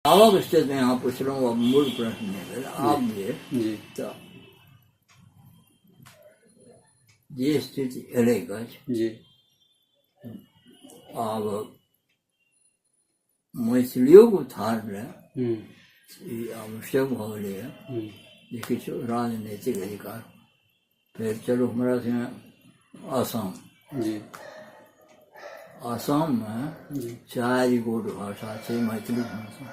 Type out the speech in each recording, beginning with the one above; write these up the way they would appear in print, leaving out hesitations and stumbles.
आबक स्थितिमे अहाँ पुछलहुँ, आब मूल प्रश्न नहि भेल। आब जे तऽ जे स्थिति एलैक अछि, आब मैथिलियोके उत्थान लए ई आवश्यक भऽ गेलैए जे किछु राजनीतिक अधिकार। फेर चलू हमरा संगे असम। असममे 4 गोट भाषा छै मैथिली भाषा,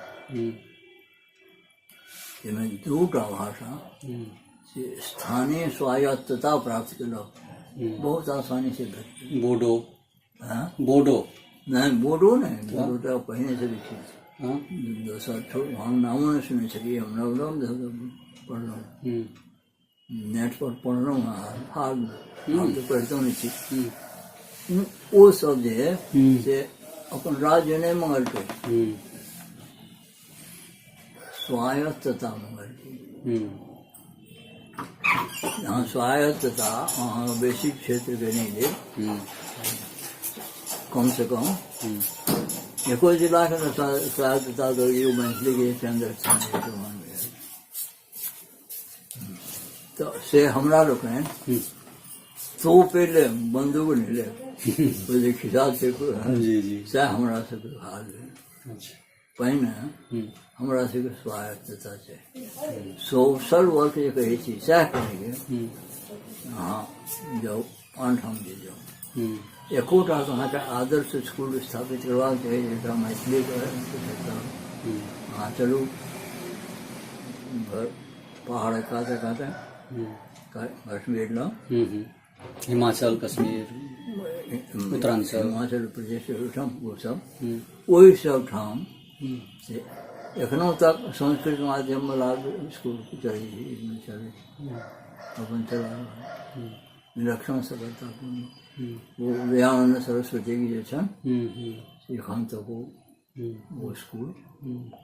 जाहिमे 2टा भाषा से स्थानीय स्वायत्तता प्राप्त केलक, बहुत आसानी से भेट गेल। बोडो। हाँ? बोडो। नहीं, बोडो नहीं, बोडो तो पहिने से विकसित छै। दोसर छोड़, हम नामो नहि सुनै छलियै, हम नव नव पढ़लहुँ, नेट पर पढ़लहुँ हँ, आब तऽ पढ़ितो नहि छी। ओ सब जे है से अपन राज्य नहि मंगलकै, स्वायत्तता मंगलकै। जहाँ स्वायत्तता अहाँ बेसी क्षेत्रके नहि देब, कम से कम एको जिलाके तऽ स्वायत्तता दऽ दियौ मैथिलीके केन्द्र तऽ से हमरा लोकनि तो पहिले बंदूक नहि लेब, ओ जे खिस्सा छै जी जी सएह हमरा सबके हाल भेल। पहिने हमरा सबके स्वायत्तता छै, सोशल वर्क जे कहै छी सएह करैके। अहाँ जाउ आनठाम जे जाउ, एकोटा अहाँके आदर्श स्कूल स्थापित करबाक चाही जकरा मैथिलीके। अहाँ चलू घर पहाड़ काते काते कश्मीर लग, हिमाचल, कश्मीर, उत्तरांचल, हिमाचल प्रदेश ओहिठाम, ओसभ ओहि सब ठाम से एखनो तक संस्कृत माध्यमवला स्कूल चलै छै, चलै अपन चला रहल विलक्षण सफलतापूर्ण। ओ दयानन्द सरस्वती जे छनि से एखन तक ओ स्कूल,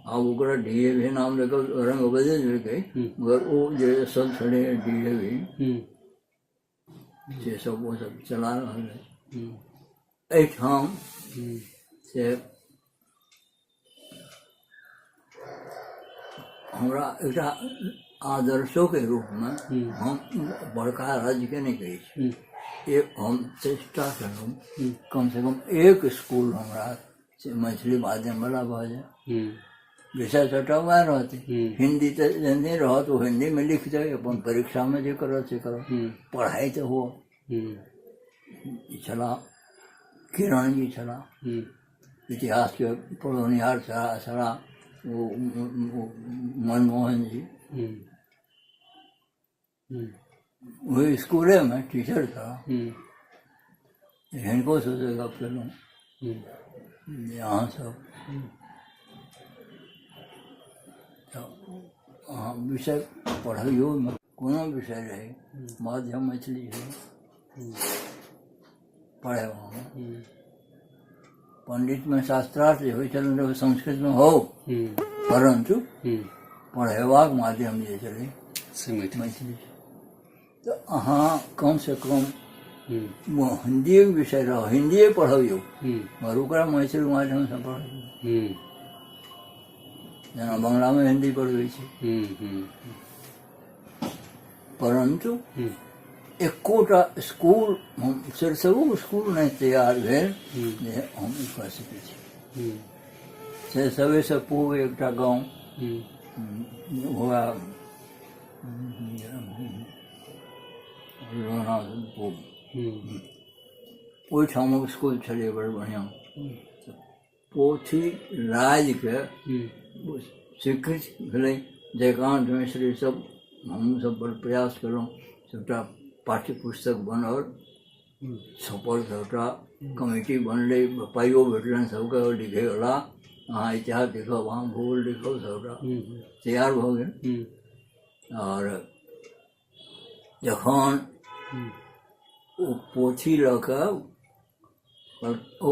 आब ओकरा डी ए वी नाम लऽ कऽ रङ्ग बदलि देलकै, मगर ओ जे सब छलै डी ए वी से सब ओ सब चला रहल है। एहिठाम से हमरा एकटा आदर्शोके रूपमे, हम बड़का राज्यके नहि कहै छी, एक हम चेष्टा केलहुँ कमसँ कम एक स्कूल हमरा से मैथिली माध्यमवला भऽ जाय। विषय सबटा वएह रहतै, हिन्दी तऽ जहने रहत ओ हिन्दीमे लिखतै, अपन परीक्षामे जे करत से करत, पढ़ाइ तऽ हुअ। ई छलाह किरण जी छलाह, इतिहासके पढ़ौनिहार छलाह ओ मनमोहन जी, ओहि स्कूलेमे टीचर छलाह। हिनको सबसँ गप केलहुँ जे अहाँ सब तऽ अहाँ विषय पढ़ैयोमे कोनो विषय रहै, माध्यम मैथिली है पढ़ेबामे। पंडितमे शास्त्रार्थ जे होइ छलै संस्कृतमे हो, परन्तु पढ़ेबाक माध्यम जे छलै से मैथिली। तऽ अहाँ कमसँ कम हिन्दीए विषय रह, हिन्दीए पढ़बियौ, मगर ओकरा मैथिली माध्यमसँ पढ़बियौ, जेना बंगलामे हिन्दी पढ़बै छै। परन्तु एकोटा स्कूल हम सिरसवो स्कूल नहि तैयार भेल जे हम ई कऽ सकै छी। से सबेसँ पूर्व एकटा गाँव हुआ लोहना पूब, ओहिठामक स्कूल छलै बड़ बढ़िआँ। पोथी राज्यके स्वीकृत भेलै, जयकान्त मिश्र ई सब, हमहूँ सब बड़ प्रयास केलहुँ, सबटा पाठ्य पुस्तक बनल, छपल, सबटा कमिटी बनलै, पाइयो भेटलनि सबके लिखैवला, अहाँ इतिहास लिखब, अहाँ भूगोल लिखब, सबटा तैयार भऽ गेल। आओर जखन ओ पोथी लऽ कऽ ओ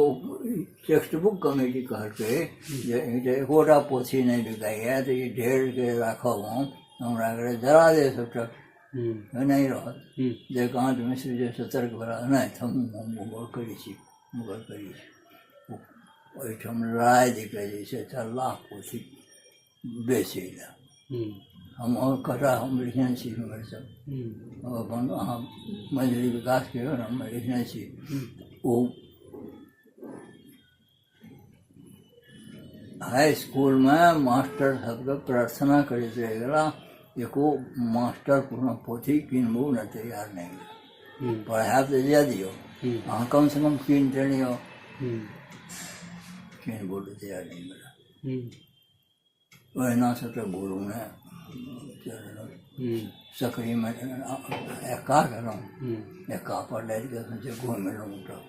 टेक्स्ट बुक कमिटी कहलकै जे एकोटा पोथी नहि बिकाइए तऽ ई ढेरके राखब हम, हमरा जरा दे सबटा, नहि रहत। जयकान्त मिश्र जे सतर्क भेला, नहि हम गौर करै छी, गौर करै छी। ओहिठाम राजके जे छै चलला पोथी बेचै लए। हम कथा हम लिखने छी, हमर सब अपन अहाँ मैथिली विकासके हम लिखने छी। ओ हाई स्कूलमे मास्टर सबके प्रार्थना करैत रहि गेला, एको मास्टर कोनो पोथी किनबो ने तैयार नहि भेल। पढ़ायब तऽ जाय दियौ, अहाँ कमसँ कम कीन तऽ लियौ। किनबो तऽ तैयार नहि भेला। ओहिना सबटा गुरुमे सकरीमे एक्का गेलहुँ, एक्का पर डालि कऽ सोचै घुमि एलहुँ। तऽ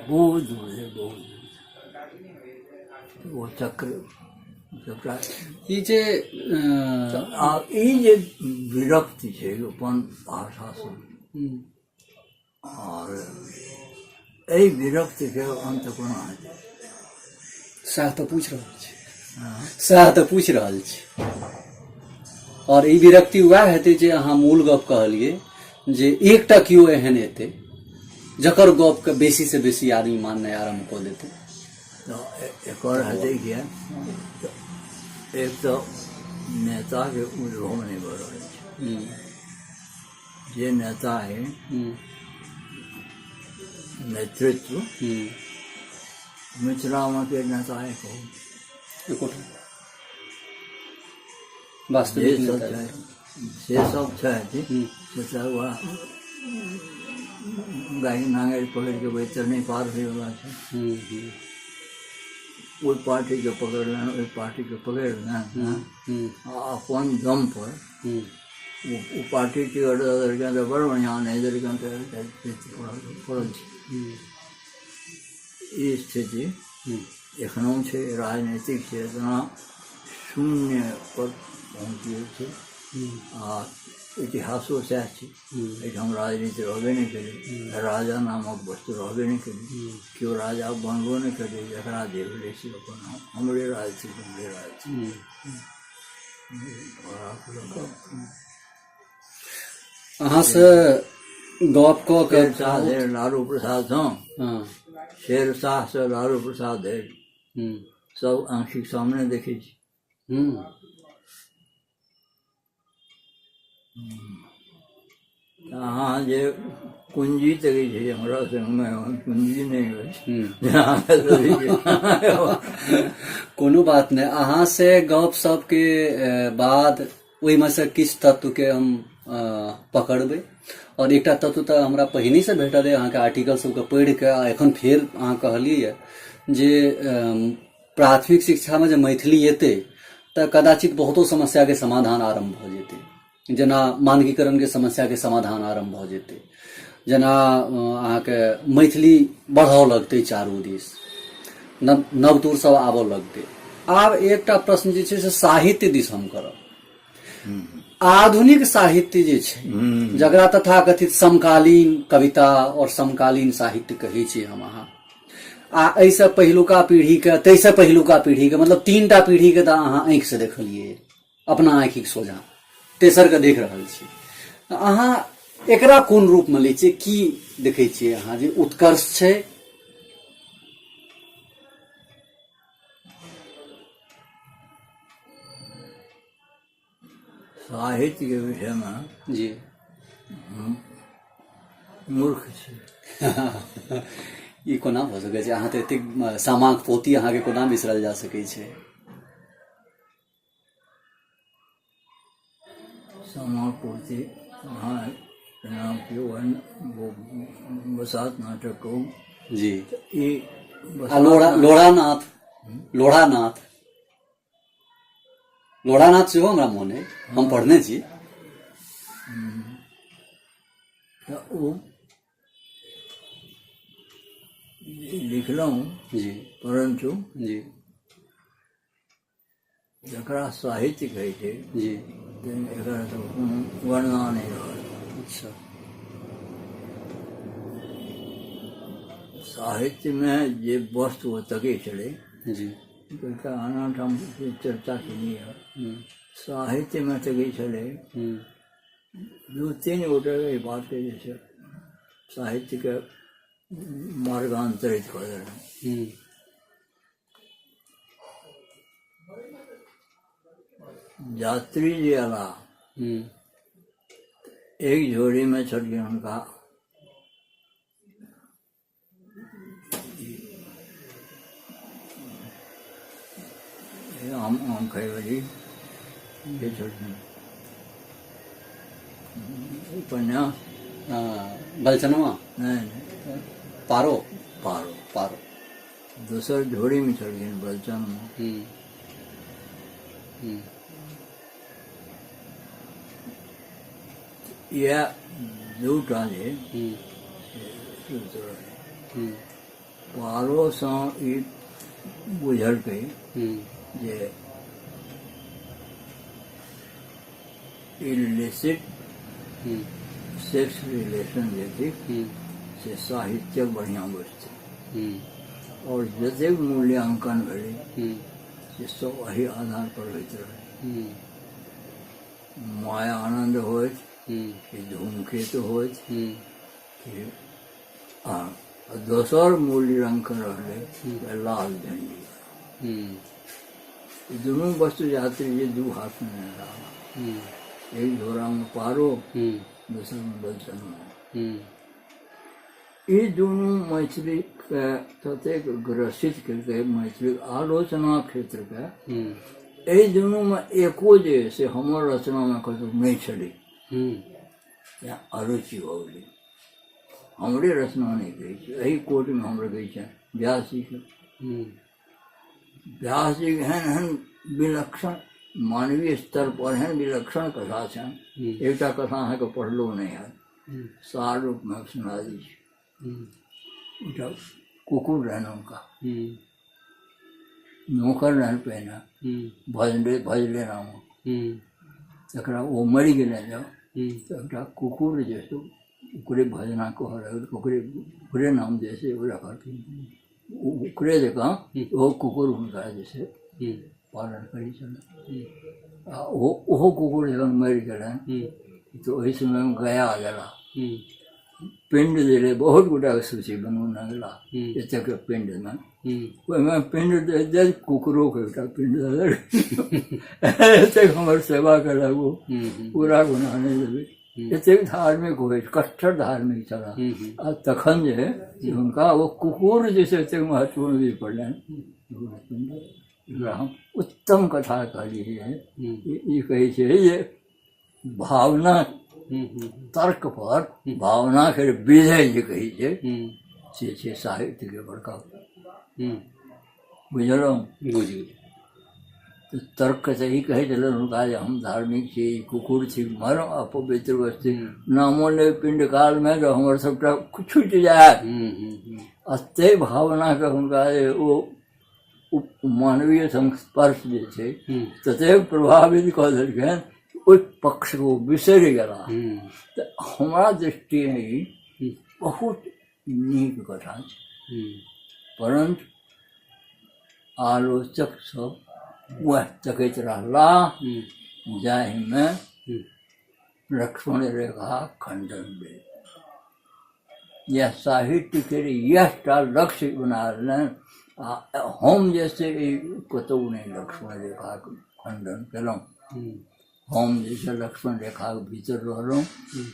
बहुत दूर छै, बहुत दूर। ओ चक्र सबटा ई जे आ ई जे विरक्ति छै अपन भाषासँ, आओर एहि विरक्तिके अन्त कोना हेतै? सएह तऽ पूछि रहल छी, सएह तऽ पूछि रहल छी। आओर ई विरक्ति वएह हेतै जे अहाँ मूल गप कहलियै जे एकटा केओ एहन एतै जकर गपके बेसी से बेसी आदमी माननाइ आरम्भ कऽ देतै। तऽ एकर हेतै किया? एक तऽ नेताके उद्भव नहि भऽ रहल छै। जे नेता है, नेतृत्व मिथिलामे के नेता है कहू? एकोटा जे वास्तविक सब नेता छै से सब छथि, से तऽ वएह गाय नांगरि पकड़ि कऽ बैतरनी पार होइवला छै। ओहि पार्टीके पकड़लनि, ओहि पार्टीके पकड़ि लेलनि आ अपन दम पर ओ पार्टी टिकट दऽ देलकनि तऽ बड़ बढ़िआँ, नहि देलकनि तऽ पड़ल छै। ई स्थिति एखनो छै। राजनीतिक चेतना शून्य पर पहुँच गेल छै आ इतिहासो सएह छै। एहिठाम राजनीति रहबे नहि केलै, राजा नामक वस्तु रहबे नहि केलै, केओ राजा बनबो नहि केलै। जकरा जे भेलै से अपन हमरे राज छै, हमरे राज छै। अहाँसँ गप कऽ के शेरशाह धरि लालू प्रसाद सँ, शेरशाह से लालू प्रसाद धरि सब आँखिक सामने देखै छी। अहाँ जे कुंजी तकै छै हमरा संगमे कुंजी नहि अछि। कोनो बात नहि, अहाँ से गप सपके बाद ओहिमे से किछु तत्वके हम पकड़बै। आओर एकटा तत्व तऽ हमरा पहिनहिसँ भेटल अइ अहाँके आर्टिकल सबके पढ़ि कऽ, आ एखन फेर अहाँ कहलियै जे प्राथमिक शिक्षामे जे मैथिली एतै तऽ कदाचित बहुतो समस्याके समाधान आरम्भ भऽ जेतै, जेना मानकीकरणके समस्याके समाधान आरम्भ भऽ जेतै, जेना अहाँके मैथिली बढ़ऽ लगतै, चारू दिस नवतूर सब आबऽ लगतै। आब एकटा प्रश्न जे छै से साहित्य दिस हम करब। आधुनिक साहित्य जे छै, जकरा तथाकथित समकालीन कविता और समकालीन साहित्य कहै छी हम अहाँ, आ एहिसँ पहिलुका पीढ़ीके, ताहिसँ पहिलुका पीढ़ीके, मतलब तीनटा पीढ़ीके तऽ अहाँ आँखिसँ देखलियै अपना आँखिक सोझाँ, तेसरके देख रहल छी। अहाँ एकरा कोन रूपमे लै छियै? की देखै छियै अहाँ जे उत्कर्ष छै? साहित्यके विषयमे जी हम मूर्ख छी। ई कोना भऽ सकै छै? अहाँ तऽ एतेक सामाक पोथी अहाँके कोना बिसरल जा सकै छै? सामा पोथी अहाँ नाम की वो बसात नाटक कहू जी ई आ लोढ़ा लोढ़ानाथ, लोढ़ानाथ, लोढ़ानाथ सेहो हमरा मोन अइ, हम पढ़ने छी। तऽ ओ लिखलहुँ जी, परन्तु जी जकरा साहित्य कहै छै जी, एकरा सब कोनो वर्णना नहि रहल। अच्छा। साहित्यमे जे वस्तु ओ तकै छलै जी, हुनका आन ठाम चर्चा केलियै। साहित्यमे तकै छलै दू तीन गोटे एहि बातके जे छै साहित्यके मार्गान्तरित कऽ देलनि। यात्री जे अयला एक झोरीमे छलखिन हुनका आम आम खायवाली जे छलखिन उपन्यास। बलचनवा? नहि नहि, पारो। पारो। पारो। दोसर झोरीमे छलखिन बलचनमा। इएह दूटा जे सूत्र रहै। पारोसँ ई बुझलकै जे इलिसिट सेक्स रिलेशन जे थिक से साहित्यक बढ़िआँ वस्तु, आओर जतेक मूल्यांकन भेलै से सब एहि आधार पर होइत रहै। माया आनन्द होइत कि धूमकेतु होइत कि आ दोसर मूल्यांकन रहलै लाल झंडी। ई दुनू वस्तु यात्री जे दू हाथमे रहला, एक झोरामे पारो, दोसरमे बलचनमा। ई दुनू मैथिलीके ततेक ग्रसित केलकै, मैथिली आलोचना क्षेत्रके। एहि दुनूमे एको जे से हमर रचनामे कतहु नहि छलै, तेँ अरुचि भऽ गेलै। हमरे रचना नहि कहै छी, एहि कोटिमे हम रखै छियनि व्यासजीके। व्यासजीके एहन एहन विलक्षण मानवीय स्तर पर एहन विलक्षण कथा छनि, एकटा कथा अहाँके पढ़लो नहि हैत, सार रूपमे सुना दै छी। एकटा कुकुर रहनि हुनका, नौकर रहनि पहिने, भजले भजले नाम, तकरा ओ मरि गेलै जब, तऽ एकटा कुकुर जे छै ओकरे भजना कहऽ लगल, ओकरे ओकरे नाम जे छै ओकरा कहलखिन, ओकरे जकाँ ओहो कुकुर हुनका जे छै पालन करै छलै। आ ओहो कुकुर जखन मरि गेलनि तऽ ओहि समयमे गया गेला, पिण्ड देलै, बहुत गोटाके सूची बनौने गेला एतेक पिण्डमे, ओहिमे पिण्ड दैत दैत कुकुरोके एकटा पिण्ड दऽ देलक, एतेक हमर सेवा केलक ओ, पूरा गुना नहि देबै। एतेक धार्मिक होइ, कट्टर धार्मिक छलाह, आ तखन जे हुनका ओ कुकुर जे छै एतेक महत्वपूर्ण भी पड़लनि। एकरा हम उत्तम कथा कहलियै। ई कहै छै जे भावना तर्क पर भावनाके विजय जे कहै छै से छै साहित्यके बड़का। बुझलहुँ? बुझि गेलियै। तऽ तर्क तऽ ई कहै छलनि हुनका जे हम धार्मिक छी, ई कुकुर छी, मर अपवित्र वस्तु, नामो लेब पिण्ड कालमे तऽ हमर सबटा छुटि जायत। आ ताहि भावनाके हुनका जे ओ मानवीय संस्पर्श जे छै ततेक प्रभावित कऽ देलखिन, ओहि पक्षके ओ बिसरि गेला। तऽ हमरा दृष्टिमे ई बहुत नीक कथा छै, परन्तु आलोचक सब वएह तकैत रहला जाहिमे लक्ष्मण रेखा खंडन भेल। यह साहित्यके इएह टा लक्ष्य बना लेलनि, आ हम जे छै ई कतहु नहि लक्ष्मण रेखाके खंडन केलहुँ। हम जे छै लक्ष्मण रेखाके भीतर रहलहुँ,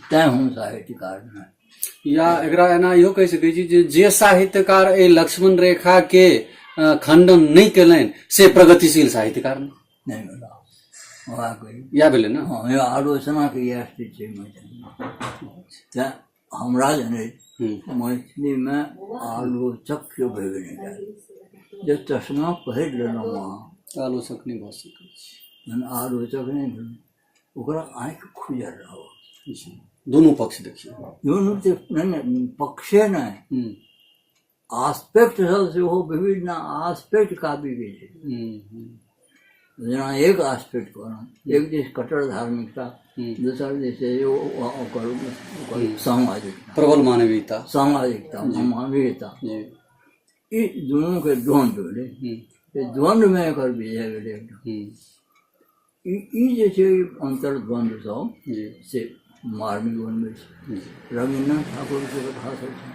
तैँ हम साहित्यकार नहि। या एकरा एना इहो कहि सकै छी जे जे साहित्यकार एहि लक्ष्मण रेखा के खंडन नहि केलनि से प्रगतिशील साहित्यकार नहि भेला। वएह कही इएह भेलै ने। हँ, इएह आलोचनाके इएह स्थिति छै मैथिलीमे। तैँ हमरा जनैत मैथिलीमे आलोचक केओ भेबे नहि कयल। जे चश्मा पहिर लेलहुँ अहाँ, आलोचक नहि भऽ सकै छी। जहन आलोचक नहि भेलहुँ, ओकरा आँखि खुजल रहब, दुनू पक्ष देखियौ। दुनू नहि नहि पक्षे नहि, आस्पेक्ट सब सेहो विभिन्न आस्पेक्ट काव्यके छै। जेना एक आस्पेक्ट कहलहुँ, एक दिस कट्टर धार्मिकता, दोसर जे छै ओकर ओकर सामाजिकता, प्रबल मानवीयता, सामाजिकता मानवीयता, ई दुनूके द्वन्द्व भेलै। द्वन्द्वमे एकर विजय भेलै। ई जे छै अन्तर्द्वन्द्व सब से मार्मिक बनबै छै। रवीन्द्रनाथ ठाकुरके कथा सब छै,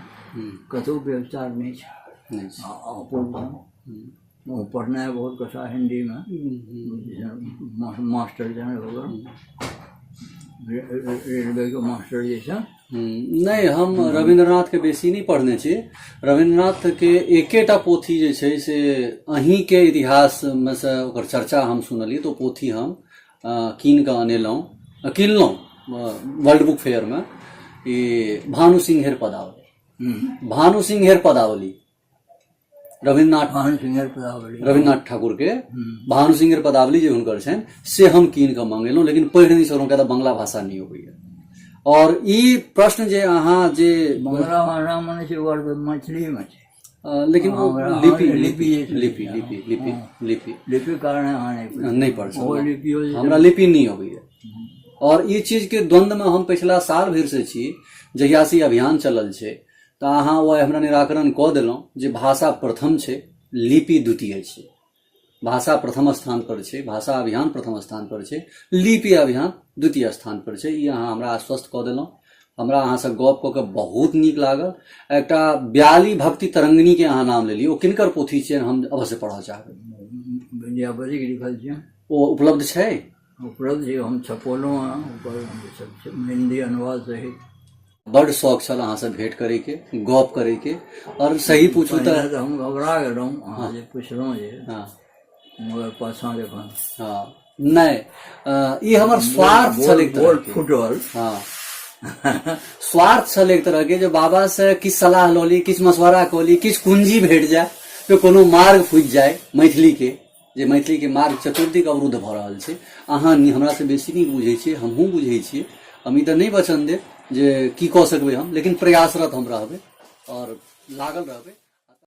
कतहु व्यभिचार नहि छै, अपूर्व। ओ पढ़ने है बहुत कथा हिंदीमे, मास्टर जहन हो गेल, रेलवेके मास्टर जे छै। नहि, हम रविन्द्रनाथके बेसी नहि पढ़ने छी। रविन्द्रनाथके एकेटा पोथी जे छै से अहीँके इतिहासमे से ओकर चर्चा हम सुनलियै, तऽ ओ पोथी हम कीन कऽ अनेलहुँ, किनलहुँ वर्ल्ड बुक फेयरमे, ई भानु सिंहेर पदावली। भानु सिंहेर पदावली, रविन्द्रनाथ, भानु सिंहेर पदावली, रविन्द्रनाथ ठाकुर के भानु सिंहेर पदावली जे हुनकर छनि से हम कीन कऽ मंगेलहुँ, लेकिन पढ़ि नहि सकलहुँ, किया तऽ बंगला भाषा नहि अबैया। और ई प्रश्न जे अहाँ जे बंगला भाषा मने छै, ओकर तऽ मैथिलीमे छै। लेकिन ओ लिपि लिपि लिपि लिपि लिपि लिपि लिपि कारण अहाँ नहि पढ़ सकलहुँ, हमरा लिपि नहि अबैया। और ई चीज के द्वंद्व में हम पिछला साल भरि से छी, जहिया से ई अभियान चलल छै। तऽ अहाँ ओ हमरा निराकरण कऽ देलहुँ जे भाषा प्रथम छै, लिपि द्वितीय छै। भाषा प्रथम स्थान पर छै, भाषा अभियान प्रथम स्थान पर छै, लिपि अभियान द्वितीय स्थान पर छै। ई अहाँ हमरा आश्वस्त कऽ देलहुँ। हमरा अहाँसँ गप कऽ के बहुत नीक लागल। एकटा ब्याली भक्ति तरंगिणी के अहाँ नाम लेलियै, ओ किनकर पोथी छियनि? हम अवश्य पढ़ऽ चाहबै। विद्यापतिके लिखल छै। ओ उपलब्ध छै? उपलब्ध छै, हम छपौलहुँ हँ, ओकर सब हिन्दी अनुवाद सहित। बड्ड शौक छल अहाँसँ भेंट करैके, गप करैके। आओर सही पूछू तऽ पहिने तऽ हम घबरा गेलहुँ अहाँ जे पुछलहुँ जे, मगर पाछाँ जखन हँ, नहि, ई हमर स्वार्थ छल एक बोल तरहके। फूटल। हँ, स्वार्थ छल एक तरहके जे बाबा से किछु सलाह लऽ ली, किछु मशवरा कऽ ली, किछु कुंजी भेट जाय तऽ कोनो मार्ग फूटि जाय मैथिलीके, जे मैथिलीके मार्ग चतुर्दिक अवरुद्ध भऽ रहल छै। अहाँ हमरासँ बेसी नीक बुझै छियै, हमहूँ बुझै छियै। हम ई तऽ नहि वचन देब जे की कऽ सकबै हम, लेकिन प्रयासरत हम रहबै आओर लागल रहबै।